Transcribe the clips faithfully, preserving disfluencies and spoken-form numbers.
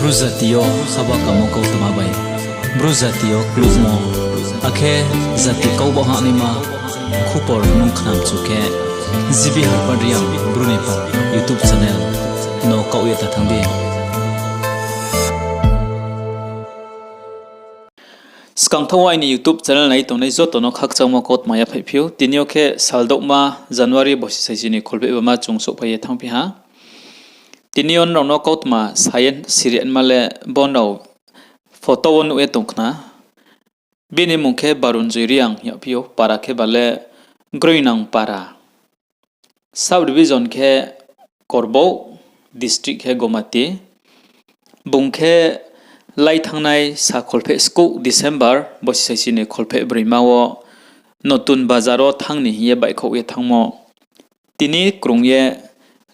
Bru jati yo haba kamo kautma bai Bru jati yo kluhmo, akhe jati kau baoh hahnaima khupor nung khnamchu khe, G B Harpad Reang Bru ni pal YouTube channel no kaoh ye ta thanng di. Skangthaoh aini YouTube channel nai tongnai joto no khakchangmo kautma yaphaihphi ou. Tini yo khe saldouhma January bosi saisi ni kholphehbama chung souhphai ye thanngphi ha. Tini yo nrao no kautma sa ye siri nma le bo nrao photo wo nuh ye tong khna. Bini mmung khe Barunjoy Reang hing yagphi ou, para khe ba le Groinang para. Sub division khe Korbouh, district khe Gomati. Bung khe lai thanngnai sa kholpheh skuh December bosi saisi ni kholpheh broima wo Notun Bazar wo thanng ni hing ye baihkhouh ye thanngmo. Tini krung ye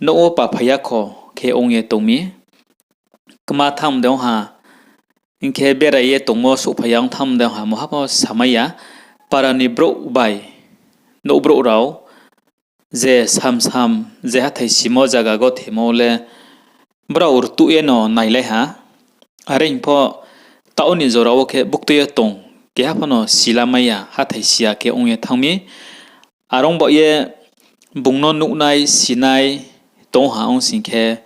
nouh wo paphai ya kho khe ong ye tong mi. Kma thanng de ong ha, hing khe berai ye tongmo souhphai ya ong thanng de ong ha, muha pho samai ya. Para ni brouh bai nouh brouh rao je sam sam je hathái simo zaga gothemo le brao rtuh ye no nailai ha. Are hing pho taoh ni jora wo khe buktui ye tong, keha pho no silamai ya, hathái si ya khe ong ye thanng mi. Are ong baoh ye bung no nuhnai sinai tong ha ong sing khe,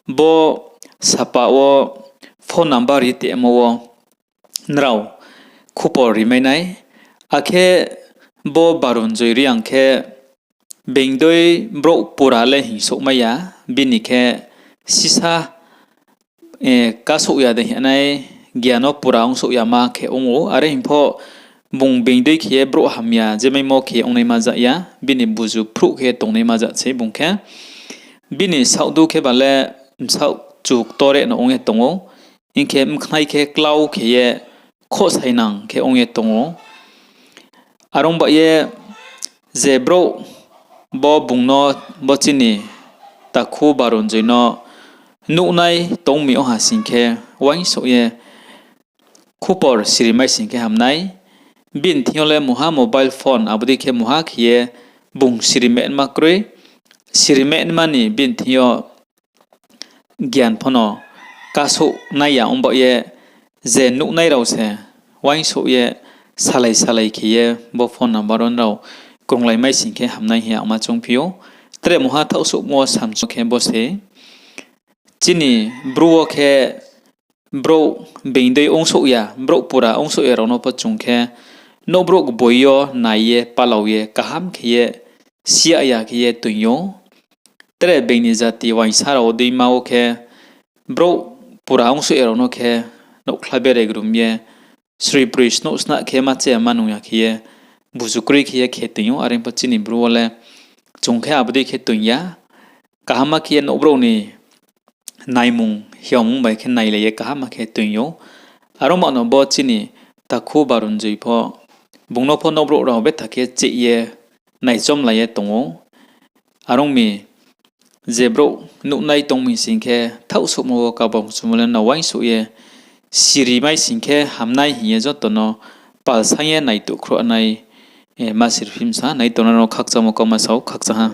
bo sapa wo phone number ri tongmo wo nrao khupor rimai nai. Akhe bo Barunjoy Reang khe beingdei brouh pura le hingsouhmai ya, bini khe sisa kasouh ya dei hing nai, gian no pura ongsouh yama khe ong ou. Are hing pho bung beingdei khe ye brouh hamya je maimo khe ye ongnaima ja ya, bini buzu phruh khe ye tongnaima ja sei bung khe. Bini saohdu khe ba le bsaoh chu ktore no ong ye tong ou, hing khe mkhnai khe klau khe ye khohsainang khe ong ye tong ou. Are ong baoh ye je brouh bo bung no, bo chini takhu Barunjoy no nuhnai tong mi ong ha sing khe, uaingsouh ye khupor sirimai sing khe hamnai. Bini thing yo le muha mobile phone abo dei khe muha khe ye bung sirimaima kroi. Sirimaima ni bini thing yo gian pho no kasouh nai ya ong baoh ye, je nuhnai rao se uaingsouh ye salai salai khe ye bo phone number wo nrao krunglaimai sing khe hamnai hing ye ang ma choungphi ou. Tre muha thaohsouhmo wo samchung khe bo se, chini Bru wo khe brouh beingdei ongsouh ya, brouh pura ongsouh ya rao no pho chung khe, nouh brouh gboi yo nai ye, palau ye, kaham khe ye, siya ya khe ye toing ou. Tre being ni jati uaingsa rao deima wo khe, brouh pura ongsouh ya rao no khe, nouhkhla berai grum ye, sroi proi snouh snah khe ma cha ya ma nung ya khe ye, buzu kroi khe ye khe toing ou. Are pho chini Bru wo le chung khe abo dei khe toing ya. Kaham ma khe ye nouh brouh ni naimung hiaomung bai khe nailai ye kaham ma khe toing ou. Are ong baoh no bo chini takhu Barunjoy pho bung no pho nouh brouh rao betha khe cheh ye naichomlai ye tong ou. Are ong mi, je brouh nuhnai tong mi sing khe thaohsouhmo wo kabang chumo le no uaingsouh ye sirimai sing khe hamnai hing ye joto no palsaing ye naituh khruhnai, ma sirphimsa nai tongnai no khakchangmo kauma sa ou, khakchang ha.